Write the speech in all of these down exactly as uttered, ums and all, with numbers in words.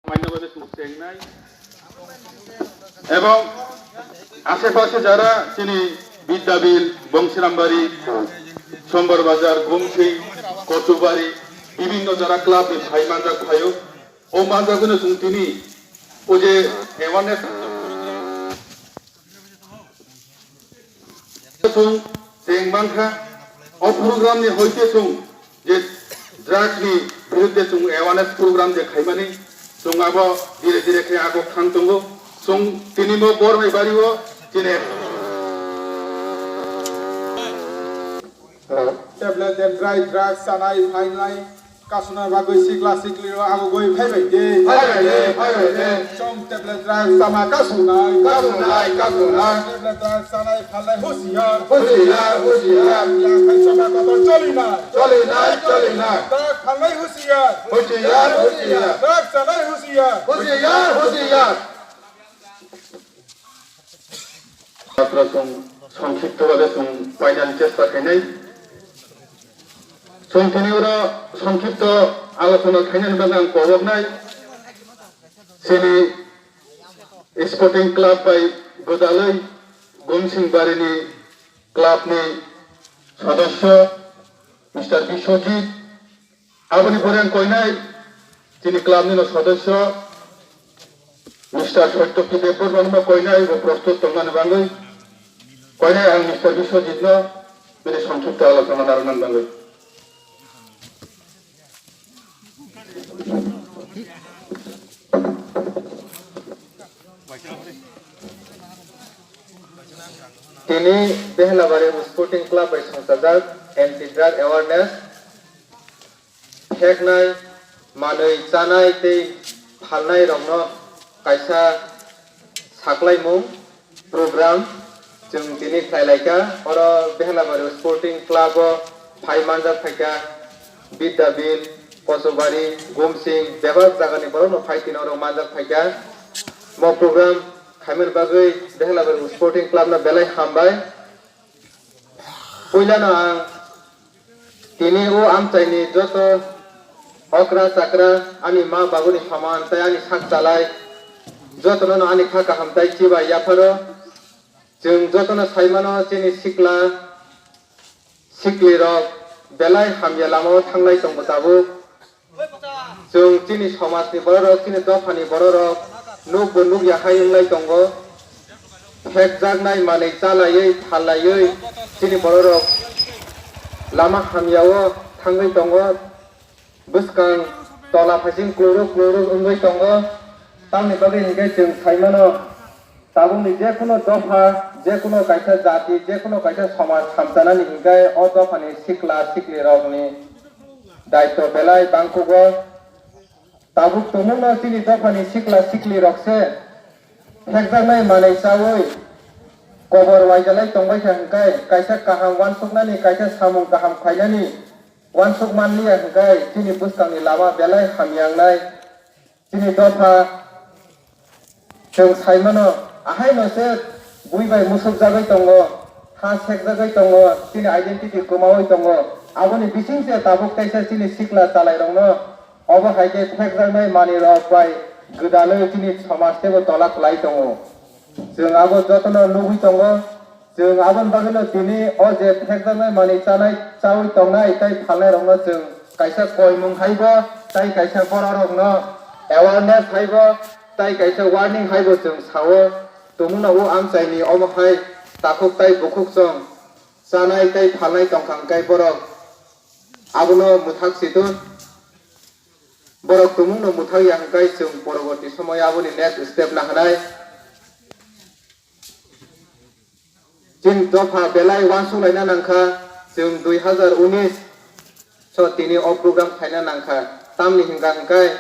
Maino baje chwng chengnai. Ebong ashepashe jara chini Bidyabil, Bongsirambari, Sombor Bazar, Gumsing, Kotubari, bibinno jara club ni phai manjak phaio. O manjak hwnwi chwng tini o je awareness Chwng cheng mankha, o program ni hoite chwng je drugs ni birudde chwng awareness program je khaimani, chwng abo dire dire khe agok thang tongo. Chwng tini bo bor bai bari o chini tablet and dry drugs chanai phainai kasuna bagwi sikla sikli rok agogwi phaibai de. Phaibai de, phaibai de. Chwng tablet drugs chama kasunai, kasunai, kasunai. Tablet drugs chanai phalnai husiar. Husiar, husiar. Yakhai chama kotor cholinai. Cholinai, cholinai. Drugs phalnai husiar. Husiar, husiar. Drugs chanai husiar. Husiar, husiar. Matra chwng songkhipto babe chwng painani chesta khainai. Chwng tini oro songkhipto alochona khainani bagwi ang koboknai. Chini Sporting Club bai gwdalwi Gumsing Barini club ni sodosyo Mister Biswajit, Aboni pore ang koinai chini club ni no sodosyo Mister Satyaki Debbarma no koinai bo prostut tongmani bagwi. Koinai ang Mister Biswajit no bini songkhipto alochona narwknani bagwi. Tini Behlabari Sporting Club bai songchajak anti drug awareness, pheknai, manwi chanai tei phalnai rokno kaisa saklaimung program chwng tini khlai lai kha. Oro Behlabari Sporting Club o phai manjak phai kha Bidyabil, Kosubari, Gumsing, bebak jagani borok no phai tini oro manjak phai kha. Mo program khaimani bagwi Behlabari Sporting Club no belai hambai. Puilano ang tini o amchaini joto okra chakra, ani ma babuni soman tei ani sak chalai jotono no ani kha kaham tei chibai yapharo. Chwng jotono saimano chini sikla sikli rok belai hamya lamao thanglai tongo tabuk. Chwng chini somajni bororok, chini dophani bororok nukbo nukya hai wnglai tongo. Phekjaknai manwi chalaiwi, phalaiwi chini bororok lama hamyao thangwi tongo. Bwskang tola phaising kluruk kluruk wngwi tongo. Tamni bagwi hinkhe chwng saimano, tabukni jekhuno dopha, jekhuno kaisa jati, jekhuno kaisa somaj hamchanani hinkhe o dophani sikla siklirokni daityo belai bangkhugo. Tabuk tumungno chini dophani sikla siklirokse phekjaknai manwi chawi kobor waijalai tongbaikha hinkhe kaisa kaham uansuknani, kaisa samung kaham khlainani uansuk manliya hinkhe chini bwskangni lama belai hamya wngnai. Chini dopha chwng saimano, ahaino se bui bai musukjagwi tongo, ha sekjagwi tongo, chini identity kwmawi tongo. Aboni bising se tabuk kaisa chini sikla chalairokno obo hai khe phekjaknai manwirok bai gwdalwi chini somaj teibo tola kwlai tongo. Chwng abo jotono nugwi tongo. Chwng aboni bagwino tini o je phekjaknai manwi chanai, chawi tongnai tei phalnairokno chwng kaisa koimung haibo tei kaisa bororokno awareness haibo tei kaisa warning haibo chwng sao. Tumungno o amchaini omo hai takhuk tei bukhuk chwng chanai tei phalnai tongkha hwnkhe borok abono mwthak situ. Borok tumungno mwthakya hwnkhe chwng poroborti somoyo aboni next step nahanai. Chini dopha belai uansuk laina nangkha, chwng dui hazar unis so tini o program khaina nangkha. Tamni hwnkha hwnkhe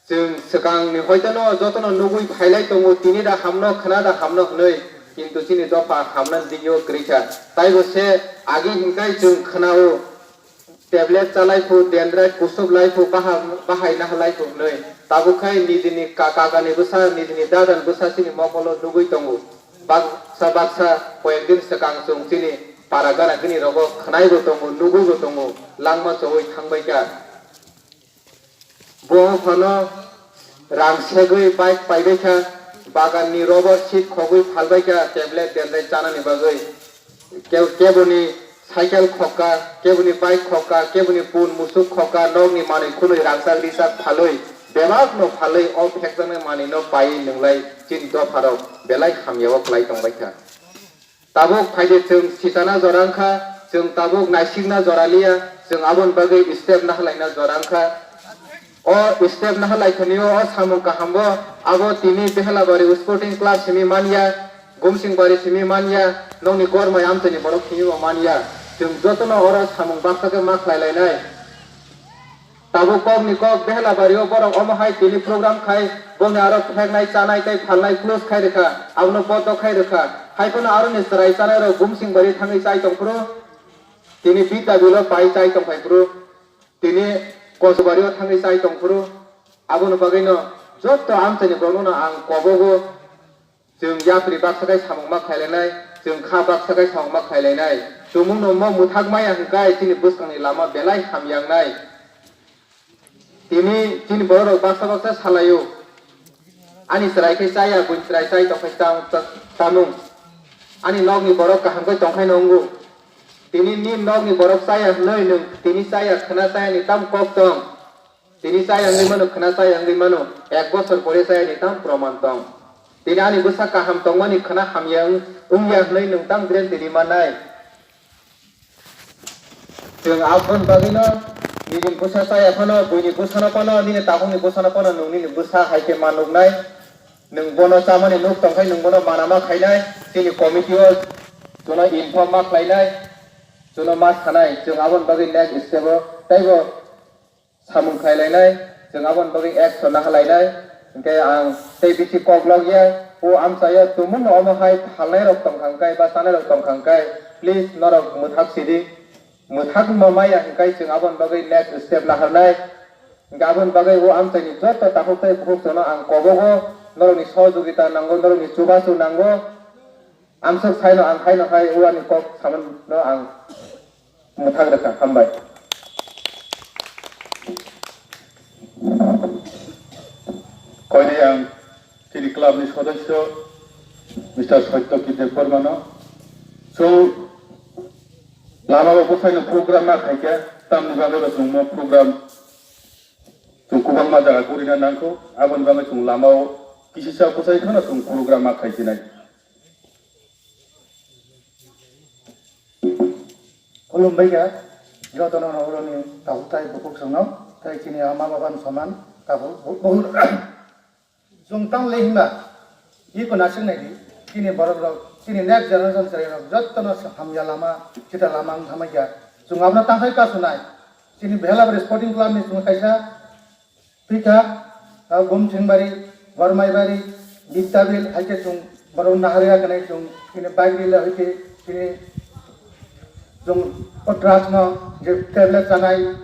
chwng swkangni hoitono jotono nugwi phailai tongo, tini da hamno, khwna da hamno hwnwi, kintu chini dopha hamnani digio kwrwikha. Taibo se agi hwnkhe chwng khwnao. Tablet chalai phu, dendrite kusup lai phu, baha-, bahai naha lai phu hwnwi. Tabuk khai nijini ka-, kakani bwsa, nijini dadani bwsa chini mokolo nugwi tongo. Baksa baksa koyek din swkang chwng chini para gana gini rogo khwnai bo tongo, nugwi bo tongo, langma chowui thangbai kha. Bo phano Rang segwi bike paibai kha, bagan ni rubber seat khogwi phalbai kha tablet dendai chanani bagwi. Ke-, keboni cycle khokka, keboni bike khokka, keboni pun musuk khokka, nokni manwi khunui rangchak richak phalwi, bebakno phalwi o phekjaknai manwino paiwi nwnglai chini dopharok belai hamya o kwlai tongbai kha. Tabuk phaidi chwng sitana jora wngkha, chwng tabuk naisikna jora liya, chwng aboni bagwi step nahalaina jora wngkha. O step nahalai thwnio o samung kahambo abo tini Behelabari Sporting Club simi manya, Gumsingbari simi manya, nokni gormai amchaini borok simi bo manya. Chwng jotono oro samung baksa khe ma khlai lainai. Tabuk kokni kok Behelabari o borok omo hai tini program khai bongni aro pheknai, chanai tei phalnai close khai rwkha, abono bondo khai rwkha. Hai phano aroni chwrai chanai rok Gumsingbari thangwi chai tongphuru, tini Bidya Bilo pai chai tongphai phuru, tini Kosubari o thangwi chai tongphuru. Aboni bagwino joto amchaini borokno ang kobogo. Chwng yapri baksa khai samung ma khlai lainai, chwng kha baksa khai samung ma khlai lainai. Tumungno mo mwthak maya hwnkhe chini bwskangni lama belai hamya wngnai. Tini chini bororok baksa baksa salaio. Ani chwrai khe chaya, buini chwrai chai tongkhe tam-, ta-, tamung. Ani nokni borok kaham khe tongkhaino wngo. Tini nini nokni borok chaya hwnwi nwng tini chaya khna chayani tam kok tong. Tini chaya wngwi mano, khna chaya wngwi mano, ek bosor pore chayani tam proman tong. Tini ani bwsa kaham tongmani khna hamya wng-, wngya hwnwi nwng tam guarantee ri mannai. Chwng aboni bagwino nini bwsa chaya phano, buini bwsano phano, nini takhukni bwsano phano nwng nini bwsa hai khe ma nuknai. Nwng bono chamani nuk tongkhai nwng bono manama khainai. Chini committee o jono inform ma khlainai, jono ma sanai. Chwng aboni bagwi next step o teibo samung khlai lainai, chwng aboni bagwi action naha lainai. Hinkhe ang tei bisi kok lok ya, o amchaio tumungno omo hai phalnai rok tong kha hinkhe ba chanai rok tong kha hinkhe, please norok mwthak sidi, mwthak ma maya hinkhe chwng aboni bagwi next step naharnai. Hinkhe aboni bagwi o amchaini joto takhuk tei bukhuk jono ang kobogo, norokni sohojogita nango, norokni chubachu nango. Amswk saino ang haino hai uani kok samano ang mwthang rwkha, hambai. Koinai ang chini club ni sodosyo Mister Satyajit Debbarmano. So, lama o bwsaino program ma khaikha, tamni bagwi bo chwng mo program chwng kwbangma jaga gurina nangkho, aboni bagwi chwng lama o kisisa bwsai phano chwng program ma khaijinai. Khulumbai kha, jotono no oroni takhuk tai bukhuk songno, tai chini ama baba ni soman, takhuk bu-, bukhuk. Chwng tang le himba, iko nasing nai di, chini borok rok, chini next generation chwrai rok, jotono hamya lama, chita lama wng thangma kha. Chwng abono tang khai kasunai, chini Bhelabari Sporting Club ni chwng kaisa, Pika, ah, Gumsingbari, Gormaibari, Bidyabil, hai khe chwng borok naharya kwnai chwng, chini bike rila hai khe chini chwng o drugs no je tablet chanai,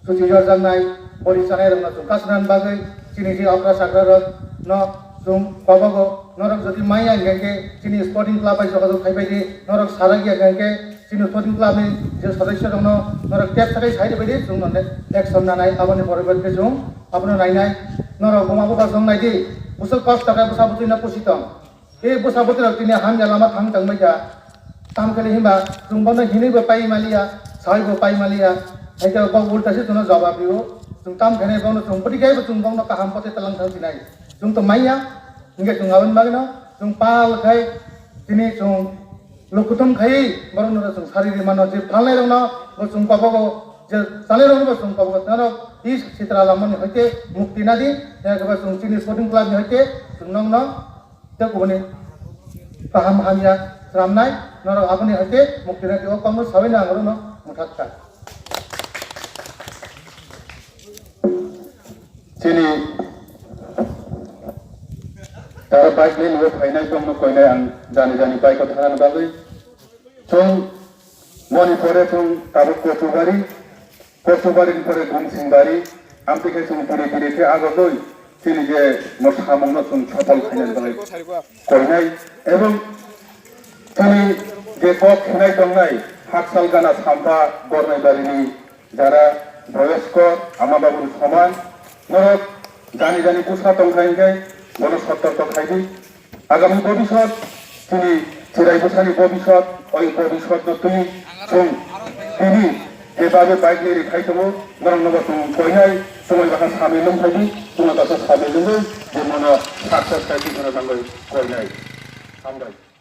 chuti jorjaknai, bori chanai rok no chwng kasnani bagwi chini je okra chakra rok no chwng kobogo norok jodi maya hingkhe chini sporting club bai jogajog khai bai di norok sarak ya hingkhe Chini Sporting Club ni je sodosyo rokno norok tep sakai sai rwbaidi chwng no ne-, action nanai aboni poriborte chwng abono nainai. Norok buma buphang song naidi, bwswk kosto khe bwsa bwtwi no pusi tong. Tei bwsa bwtwi rok tini hamya lama thang tangbai kha. Tam khe himba chwng bono hinwi bo pai maliya, sai bo pai maliya. Hai khe bo ulta se chwngno jawab rio. Chwng tam khe bono chwng pwtwi khe bo chwng bono kaham pote tlang thang sinai. Chwng to manya, hingke chwng aboni bagwino chwng pal khai tini chwng Lukuthum khai borokno chwng sari ri mano, je phalnai rokno bo chwng kobogo, je chanai rokno bo chwng kobogo, norok tis sitra lamani hoite mukti nadi, ya khe bo chwng chini sporting club ni hoite chwng nokno tei kubuni kaham hamya sramnai, norok aboni hoite mukti nadi, o kokno saui no ang rokno mwthak kha. Chini tara bike lane o phainai tongno koinai ang jani jani bike o thanani bagwi. Chwng moni pore chwng tabuk Kochubari, Kochubari ni pore Gumsingbari, amtwi khe chwng dire dire khe agogwi chini je mo samungno chwng sopol khainani bagwi koinai. Ebong chini je kok khinai tongnai Haksal Gana Sampha Gornaibarini jara boyosko ama babuni soman, norok Jani jani bwsa tongkha hinkhe bono sottorto khaidi. Agami bobisot chini chirai bwsani bobisot, oi bobisotno twi chwng tini jebabe bike ni rithai tongo, norokno bo chwng koinai chwngwi bakha samil wng phaidi, chwngno bakha samil wngwi je mono success khaidi, bono tangwi koinai. Hambai.